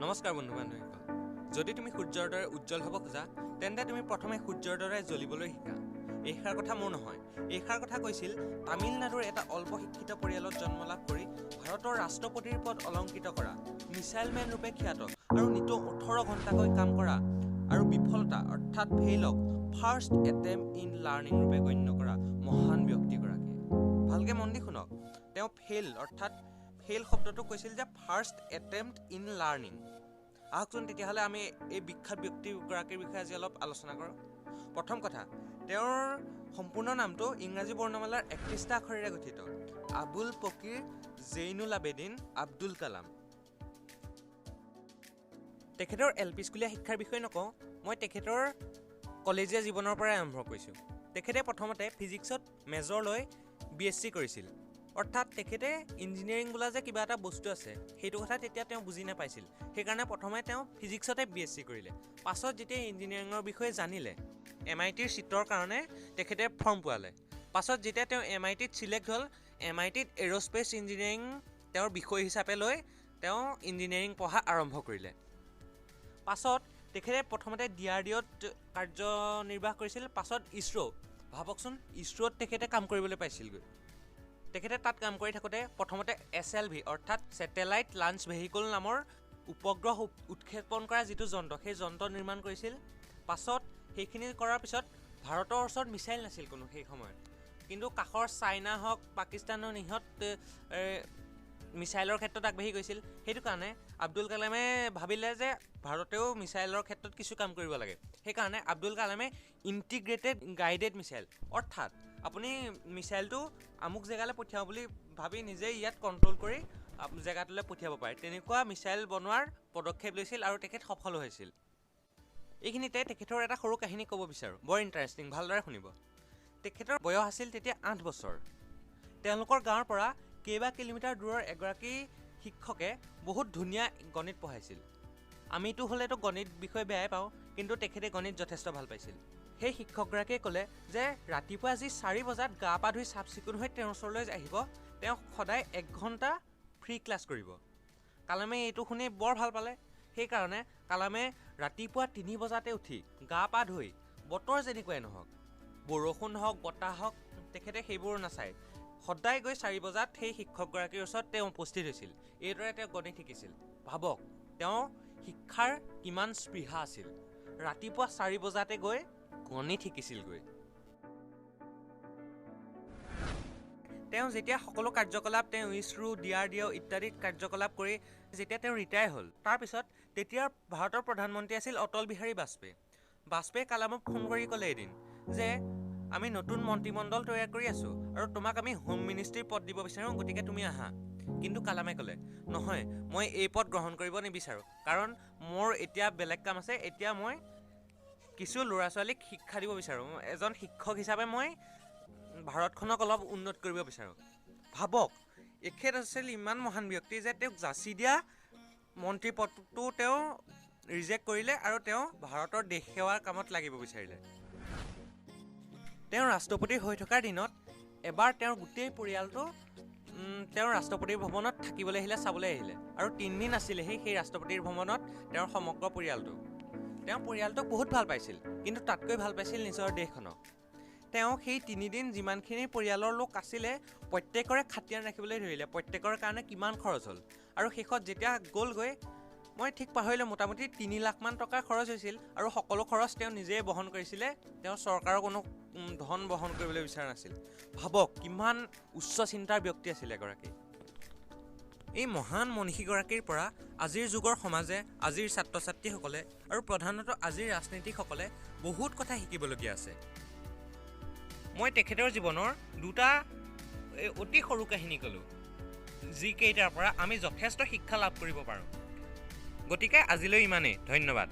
নমস্কাৰ বন্ধু বান্ধৱীসকল, যদি তুমি সূৰ্যৰ দৰে উজ্জ্বল হ'ব খোজা তেন্তে তুমি প্ৰথমে সূৰ্যৰ দৰে জ্বলিবলৈ শিকা। এইষাৰ কথা মোৰ নহয়, এইষাৰ কথা কৈছিল তামিলনাডুৰ এটা অল্প শিক্ষিত পৰিয়ালত জন্ম লাভ কৰি ভাৰতৰ ৰাষ্ট্ৰপতিৰ পদ অলংকৃত কৰা মিছাইল মেন ৰূপে খ্যাত আৰু নিতৌ 18 ঘণ্টাকৈ কাম কৰা আৰু বিফলতা অৰ্থাৎ ফেইলক ফাৰ্ষ্ট এটেম্প ইন লাৰ্ণিং ৰূপে গণ্য কৰা মহান ব্যক্তিগৰাকীয়ে। ভালকৈ মন দি শুনক, তেওঁ ফেইল অৰ্থাৎ ফেইল শব্দটো কৈছিল যে ফাৰ্ষ্ট এটেম্প ইন লাৰ্ণিং। আহকচোন তেতিয়াহ'লে আমি এই বিখ্যাত ব্যক্তিগৰাকীৰ বিষয়ে আজি অলপ আলোচনা কৰোঁ। প্ৰথম কথা, তেওঁৰ সম্পূৰ্ণ নামটো ইংৰাজী বৰ্ণমালাৰ 31টা আখৰেৰে গঠিত, আবুল ফকীৰ জেইনুল আবেদিন আব্দুল কালাম। তেখেতৰ এল পি স্কুলীয়া শিক্ষাৰ বিষয়ে নকওঁ, মই তেখেতৰ কলেজীয়া জীৱনৰ পৰাই আৰম্ভ কৰিছোঁ। তেখেতে প্ৰথমতে ফিজিক্সত মেজৰ লৈ বি এছ চি কৰিছিল, অৰ্থাৎ তেখেতে ইঞ্জিনিয়াৰিং বোলা যে কিবা এটা বস্তু আছে সেইটো কথা তেতিয়া তেওঁ বুজি নাপাইছিল, সেইকাৰণে প্ৰথমে তেওঁ ফিজিক্সতে বি এছ চি কৰিলে। পাছত যেতিয়া ইঞ্জিনিয়াৰিঙৰ বিষয়ে জানিলে, এম আই টিৰ ছিটৰ কাৰণে তেখেতে ফৰ্ম পোৱালে। পাছত যেতিয়া তেওঁ এম আই টিত চিলেক্ট হ'ল, এম আই টিত এৰ'স্পেচ ইঞ্জিনিয়াৰিং তেওঁৰ বিষয় হিচাপে লৈ তেওঁ ইঞ্জিনিয়াৰিং পঢ়া আৰম্ভ কৰিলে। পাছত তেখেতে প্ৰথমতে ডি আৰ ডি অ'ত কাৰ্যনিৰ্বাহ কৰিছিল, পাছত ইছৰ', ভাবকচোন ইছৰ'ত তেখেতে কাম কৰিবলৈ পাইছিলগৈ। তেখেতে তাত কাম কৰি থাকোঁতে প্ৰথমতে এছ এল ভি অৰ্থাৎ ছেটেলাইট লাঞ্চ ভেহিকল নামৰ উপগ্ৰহ উৎক্ষেপণ কৰা যিটো যন্ত্ৰ, সেই যন্ত্ৰ নিৰ্মাণ কৰিছিল। পাছত সেইখিনি কৰাৰ পিছত ভাৰতৰ ওচৰত মিছাইল নাছিল কোনো সেই সময়ত, কিন্তু কাষৰ চাইনা হওক পাকিস্তান হওক ইহঁত মিছাইলৰ ক্ষেত্ৰত আগবাঢ়ি গৈছিল। সেইটো কাৰণে আব্দুল কালামে ভাবিলে যে ভাৰতেও মিছাইলৰ ক্ষেত্ৰত কিছু কাম কৰিব লাগে। সেইকাৰণে আব্দুল কালামে ইণ্টিগ্ৰেটেড গাইডেড মিছাইল, অৰ্থাৎ আপুনি মিছাইলটো আমুক জেগালৈ পঠিয়াওঁ বুলি ভাবি নিজেই ইয়াত কণ্ট্ৰল কৰি জেগাটোলৈ পঠিয়াব পাৰে, তেনেকুৱা মিছাইল বনোৱাৰ পদক্ষেপ লৈছিল আৰু তেখেত সফলো হৈছিল। এইখিনিতে তেখেতৰ এটা সৰু কাহিনী ক'ব বিচাৰোঁ, বৰ ইণ্টাৰেষ্টিং, ভালদৰে শুনিব। তেখেতৰ বয়স আছিল তেতিয়া 8 বছৰ। তেওঁলোকৰ গাঁৱৰ পৰা কেইবা কিলোমিটাৰ দূৰৰ এগৰাকী শিক্ষকে বহুত ধুনীয়া গণিত পঢ়াইছিল। আমিতো হ'লেতো গণিত বিষয় বেয়াই পাওঁ, কিন্তু তেখেতে গণিত যথেষ্ট ভাল পাইছিল। সেই শিক্ষকগৰাকীয়ে ক'লে যে ৰাতিপুৱা যি 4 বজাত গা পা ধুই চাফ চিকুণ হৈ তেওঁৰ ওচৰলৈ আহিব, তেওঁ সদায় 1 ঘণ্টা ফ্ৰী ক্লাছ কৰিব। কালামে এইটো শুনি বৰ ভাল পালে। সেইকাৰণে কালামে ৰাতিপুৱা 3 বজাতে উঠি গা পা ধুই, বতৰ যেনেকুৱাই নহওক, বৰষুণ হওক বতাহ হওক, তেখেতে সেইবোৰ নাচায়, সদায় গৈ 4 বজাত সেই শিক্ষকগৰাকীৰ ওচৰত তেওঁ উপস্থিত হৈছিল। এইদৰে তেওঁ গণিত শিকিছিল। ভাবক তেওঁ শিক্ষাৰ কিমান স্পৃহা আছিল, ৰাতিপুৱা 4 বজাতে গৈ গণিত শিকিছিলগৈ। তেওঁ যেতিয়া সকলো কাৰ্যকলাপ, তেওঁ ISRO, D R D O' ইত্যাদিত কাৰ্যকলাপ কৰি যেতিয়া তেওঁ ৰিটায়াৰ হ'ল, তাৰপিছত তেতিয়া ভাৰতৰ প্ৰধানমন্ত্ৰী আছিল অটল বিহাৰী বাজপেয়ী। বাজপেয়ী কালামক ফোন কৰি ক'লে এদিন যে আমি নতুন মন্ত্ৰীমণ্ডল তৈয়াৰ কৰি আছোঁ আৰু তোমাক আমি হোম মিনিষ্ট্ৰীৰ পদ দিব বিচাৰোঁ, গতিকে তুমি আহা। কিন্তু কালামে ক'লে নহয়, মই এই পদ গ্ৰহণ কৰিব নিবিচাৰোঁ, কাৰণ মোৰ এতিয়া বেলেগ কাম আছে, এতিয়া মই কিছু ল'ৰা ছোৱালীক শিক্ষা দিব বিচাৰোঁ, এজন শিক্ষক হিচাপে মই ভাৰতখনক অলপ উন্নত কৰিব বিচাৰোঁ। ভাবক, এখেত আছিল ইমান মহান ব্যক্তি যে তেওঁক যাচি দিয়া মন্ত্ৰী পদটো তেওঁ ৰিজেক্ট কৰিলে আৰু তেওঁ ভাৰতৰ দেশ সেৱাৰ কামত লাগিব বিচাৰিলে। তেওঁ ৰাষ্ট্ৰপতি হৈ থকাৰ দিনত এবাৰ তেওঁৰ গোটেই পৰিয়ালটো তেওঁৰ ৰাষ্ট্ৰপতিৰ ভৱনত থাকিবলৈ আহিলে, চাবলৈ আহিলে আৰু 3 দিন আছিলেহি সেই ৰাষ্ট্ৰপতিৰ ভৱনত তেওঁৰ সমগ্ৰ পৰিয়ালটো। তেওঁ পৰিয়ালটোক বহুত ভাল পাইছিল, কিন্তু তাতকৈ ভাল পাইছিল নিজৰ দেশখনক। তেওঁ সেই 3 দিন যিমানখিনি পৰিয়ালৰ লোক আছিলে প্ৰত্যেকৰে খাতিয়ান ৰাখিবলৈ ধৰিলে, প্ৰত্যেকৰ কাৰণে কিমান খৰচ হ'ল। আৰু শেষত যেতিয়া গ'লগৈ, মই ঠিক পাহৰিলোঁ, মোটামুটি 3 লাখমান টকা খৰচ হৈছিল আৰু সকলো খৰচ তেওঁ নিজেই বহন কৰিছিলে, তেওঁ চৰকাৰৰ কোনো ধন বহন কৰিবলৈ বিচৰা নাছিল। ভাবক কিমান উচ্চ চিন্তাৰ ব্যক্তি আছিল এগৰাকী। এই মহান মনীষীগৰাকীৰ পৰা আজিৰ যুগৰ সমাজে, আজিৰ ছাত্ৰ ছাত্ৰীসকলে আৰু প্ৰধানতঃ আজিৰ ৰাজনীতিকসকলে বহুত কথা শিকিবলগীয়া আছে। মই তেখেতৰ জীৱনৰ দুটা অতি সৰু কাহিনী ক'লোঁ, যিকেইটাৰ পৰা আমি যথেষ্ট শিক্ষা লাভ কৰিব পাৰোঁ। গতিকে আজিলৈ ইমানেই, ধন্যবাদ।